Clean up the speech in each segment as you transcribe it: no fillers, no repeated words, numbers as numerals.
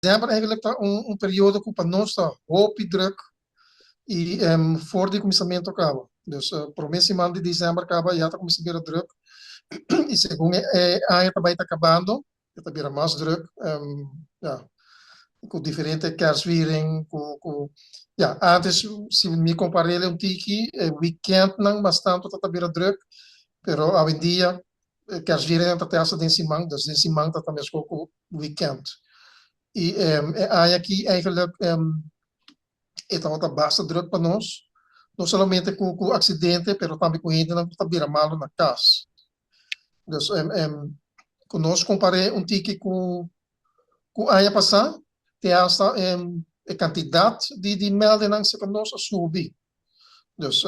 December eigenlijk ta un periodo ku pa nos ta hopi druk i for di kuminsamentu kaba. Dus prome siman di december kaba ya ta kuminsa bira druk i segun e aña ta bai ta kabando e ta bira mas druk, ya, ku diferente kerstviering ku ya antes si mi kompar'el un tiki e weekendnan mas tantu ta ta bira druk pero awendia e kerstviering ta te hasta den siman, dus den siman ta ta meskos ku weekend. I e aña aki eigenlijk e tabata basta druk pa nos, no solamente ku ku aksidente pero tambe ku hendenan ku ta bira malu na kas. Dus ku nos kompar'é un tiki ku ku aña pasá te hasta e kantidat di di mèldennan serka nos a subi. Dus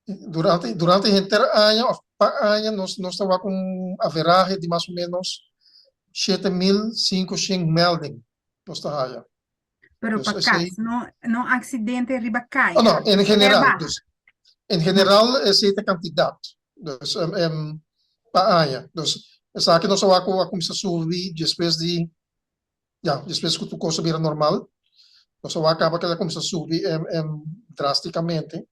Durante durante henter aña of pa aña nos nos ta wak un averahe di mas o menos 7500 melding nos ta haya. Pero Dus pa esei kas, no no aksidente riba Oh kaya, no, en general, baha. dus en general esei ta kantidat dus pa aña. Dus esaki nos a wak ku a kuminsá subi despues di Ya, despues ku tur kos a bira normal, nos a wak kaba ku el a kuminsá subi drástikamente.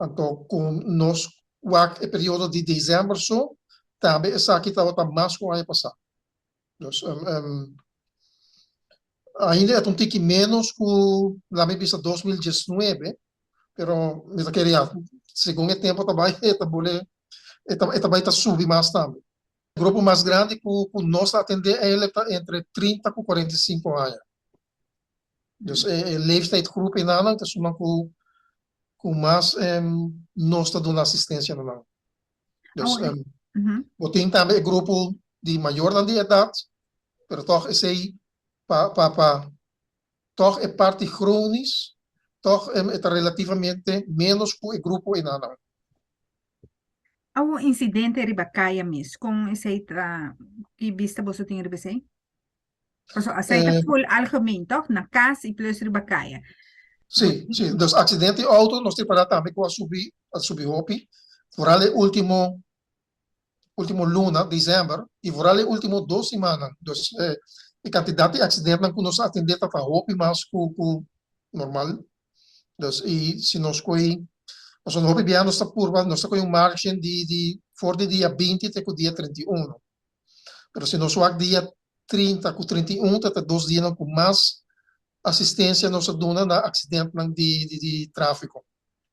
Anto ku nos wak e periodo di desèmber so, tambe esaki tabata mas ku aña pasá. Dus ainda e ta un tiki ménos ku laat mi bisa 2019, pero mi ta kere ya, segun e tempu ta bai e ta bole e ta bai ta subi mas tambe. Grupo mas grandi ku ku nos ta atendé eigenlijk ta entre 30 ku 45 aña. Dus e leeftijdgroep enanan ta esunnan ku ku mas nos ta duna asistensia na nan. Dus bo tin tambe e grupo di mayornan di edat, pero tòg esei pa pa pa tòg e parti chronisch tòg e ta relativamente ménos ku e grupo enanan. Awo insidente riba kaya mes, kon esei ta, ki bista boso tin riba esei? Paso esei ta full algemeen, toch? Na kas i plus riba kaya. Sí, sí. Dus aksidente di outo nos tin para tambe ku a subi, a subi hopi. Vooral e ultimo, ultimo luna, december, i vooral e ultimo dos simannan. Dus e kantidat di aksidentenan ku nos a atendé ta ta hopi mas ku ku normal. Dus i si nos koe, pasobra hopi bia nos ta purba, nos ta koe un margen di di for di dia 20 te ku dia 31. Pero si nos wak dia 30 ku 31 ta ta dos dianan ku mas asistensia nos a duna na aksidentnan di di di trafiko.